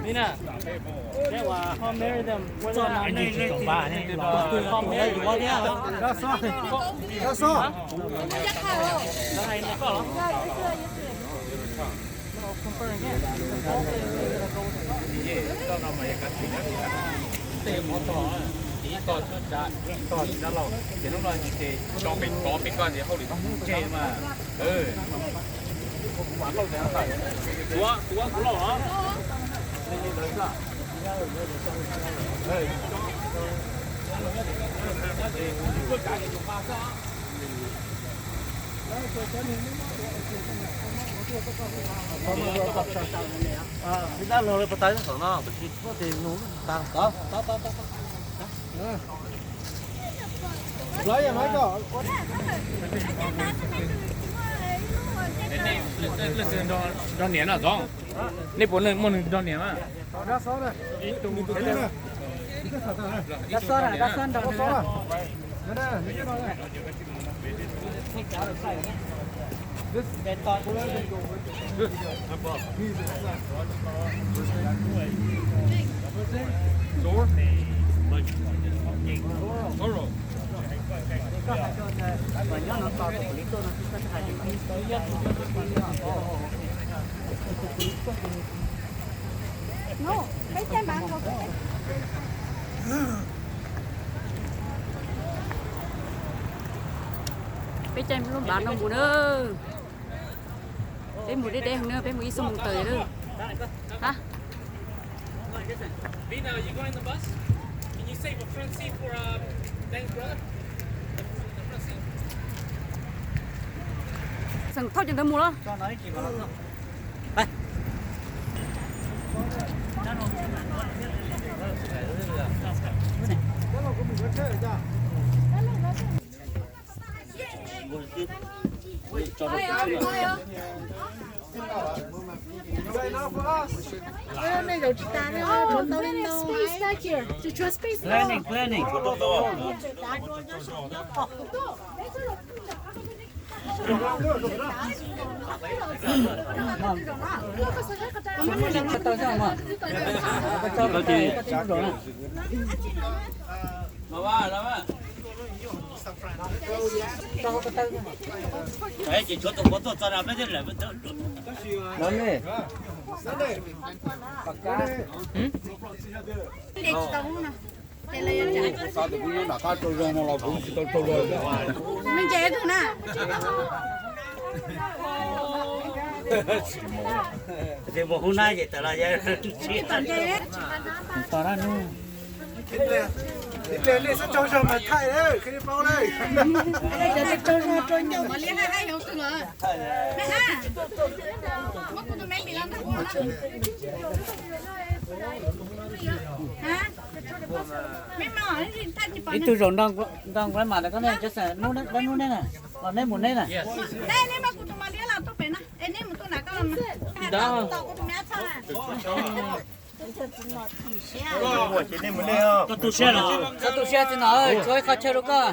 Ni na, they were how married them? How married you want? Yeah. That's all. That's all. Hais koj los? Confirm again. Tej qhov tog, ib tog tsis dab laug, ces hnub no ces tso pem kov pem koj ces hauj lwm tsis tseg mas. Tuav, tuav kuv lauj os. Ib dab laug lawv puas tau ib xom no, tab sis muab tes nug tag. Leej twg nrog niam no tod? Nej puas muaj neeg nrog niam mas? Peb caij lub npav no mus na. Peb mus deb deb heev na, peb mus ib xuab moos tawm na. Ha? Xeem thauj cov ntawd mus los. Planning, planning. Ces tshuav tus puav tuaj txog no peb thiaj lawm. No ne. Tus pub nyob nram qab rau zoo no los kuv tsis tau rau zoo. Me ntses tus na. Tes mus hub nab ces tawm los yog tsis tau. Nej xav tsaug zog mas thaij, qhia li paub na. Ib tug zaum nrog nrog nqaij mas koj ne, cov xeem nub dab nub neb na, los neb mus neb na. Koj tu siab los? Koj tu siab txiv nom, tshuav ib qho chaw rau koj.